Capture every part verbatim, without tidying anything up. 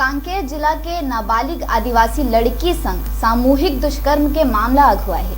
कांकेर जिला के नाबालिग आदिवासी लड़की संग सामूहिक दुष्कर्म के मामला अगुआ हे।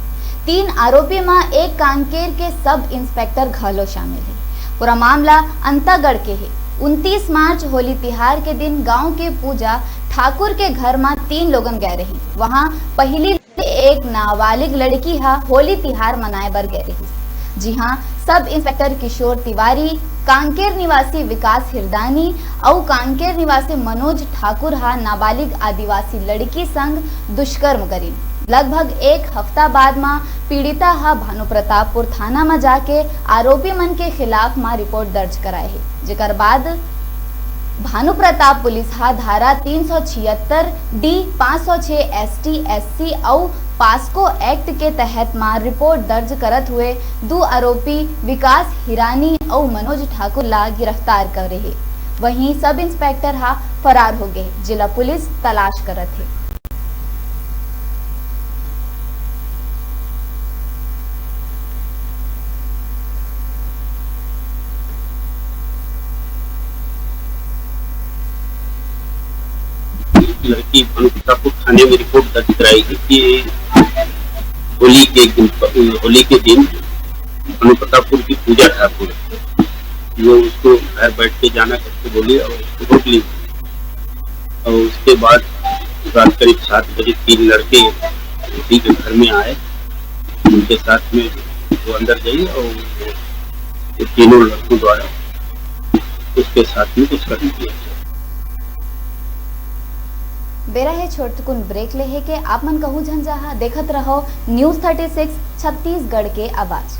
तीन आरोपी म एक कांकेर के सब इंस्पेक्टर घलो शामिल हे। पूरा मामला अंतागढ़ के हे। उनतीस मार्च होली तिहार के दिन गांव के पूजा ठाकुर के घर म तीन लोगन गए रही। वहां पहिली एक नाबालिग लड़की ह होली तिहार मनाए बर गए रहिस। जी हां, सब इंस्पेक्टर किशोर तिवारी, कांकेर निवासी विकास हिरदानी अउ कांकेर निवासी मनोज ठाकुर ह नाबालिग आदिवासी लड़की संग दुष्कर्म करिन। लगभग एक हफ्ता बाद म पीड़िता ह भानुप्रतापपुर थाना म जाके आरोपी मन के खिलाफ म रिपोर्ट दर्ज कराए हे, जेकर बाद भानुप्रताप पुलिस ह धारा तीन सौ छिहत्तर डी, पाँच सौ छह एसटी एससी अउ पास्को एक्ट के तहत म रिपोर्ट दर्ज करत हुए दू आरोपी विकास हिरानी अउ मनोज ठाकुर ला गिरफ्तार करे हे। वहीं सब इंस्पेक्टर ह फरार हो गे, जेला पुलिस तलाश करत हे। लड़की भानुप्रतापपुर थाने में रिपोर्ट दर्ज कराई है कि होली के दिन, होली के दिन भानुप्रतापपुर की पूजा ठाकुर, वो उसको घर बैठ के जाना करके बोली और उसको रोक ली। और उसके बाद रात करीब सात बजे तीन लड़के उसी के घर में आए, उनके साथ में वो अंदर गई और ये तीनों लड़कों द्वारा उसके साथ में कुछ कर दिया। बेरा हे छोटकुन ब्रेक लेहे के। आप मन कहूं झन जाहा, देखत रहो न्यूज़ थर्टी सिक्स छत्तीसगढ़ के आवाज।